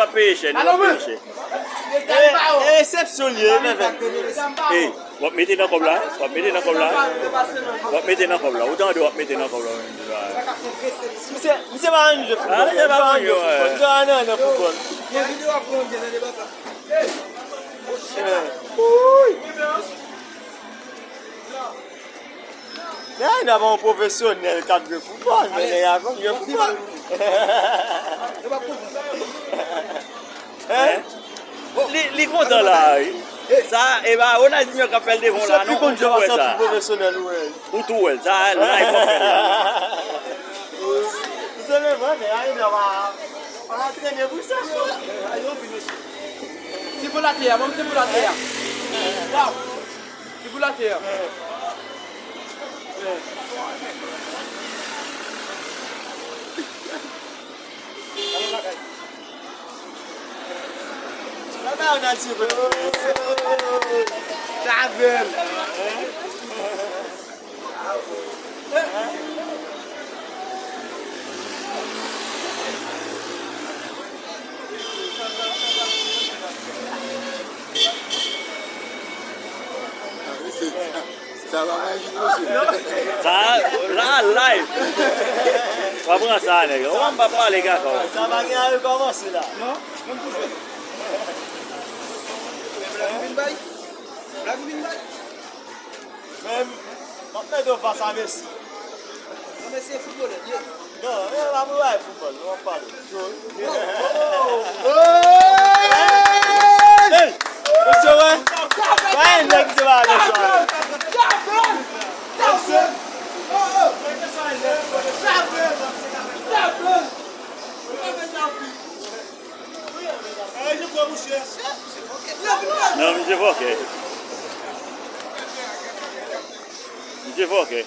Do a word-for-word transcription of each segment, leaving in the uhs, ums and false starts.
W ap peye chè, nou w ap peye chè. E, e resepsyon l ye, fè, fè. Ey, w ap mete nan kòb la, w ap mete nan kòb la. W ap mete nan kòb la. Ou tande w ap mete nan kòb la. Misye, misye pa nan jwe foutbòl. Ah, misye pa nan jwe foutbòl. Misye pa nan jwe foutbòl. Gen videyo ap pran gen nan deba sa. Nèg la pa yon pwofesyonèl k ap jwe foutbòl, men nèg la konn jwe foutbòl. Hein? Li, li kontan la, wi. Sa, e pa Ronaldinho k ap fè l devan w la, non. Ou tou wè sa. Ou tou wè l. Sa, la, e pa fè l la. Se le mwen, men a, li pa, pa antrene pou sa. Se pou latè a, bon, se pou latè a. Waw! Figi latè a. Sa bèl. Sa pa majik, mesye. Sa, la, live. Pa pran sa, nèg. Ou pa pale kaka. Sa pa gen a rekòmanse la. Non, menm pou jwe. Blag ou vin bay? Blag ou vin bay? Men, m ap mete w fas a Messi. Non, men se foutbolè l ye. Non, e pa pou bay foutbòl, nou ap pale. Hey! Mesye, wè? Pa gen nèg ki se pa alèz sa. Non, misye fòkè. Misye fòkè.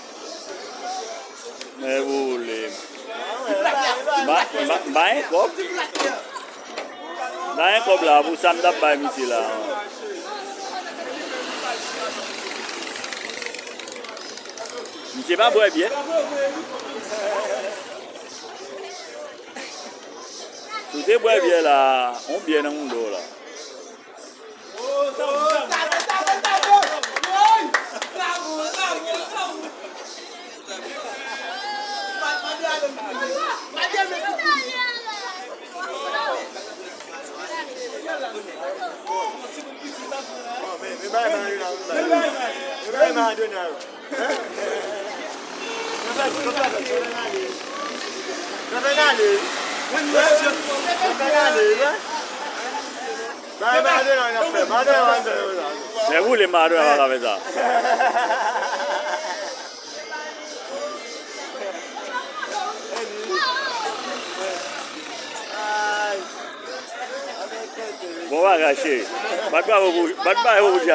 Men boule. M pa, m pa, m pa gen kòb. M pa gen kòb la pou sa m t ap bay misye la. Misye pa bwè byè. Si w te bwè byè la, on byè nan mouda w la. Men boule Maradona pa ka fè sa. Bon bagay, cheri. Bat bravo pou, bat bravo pou Dja.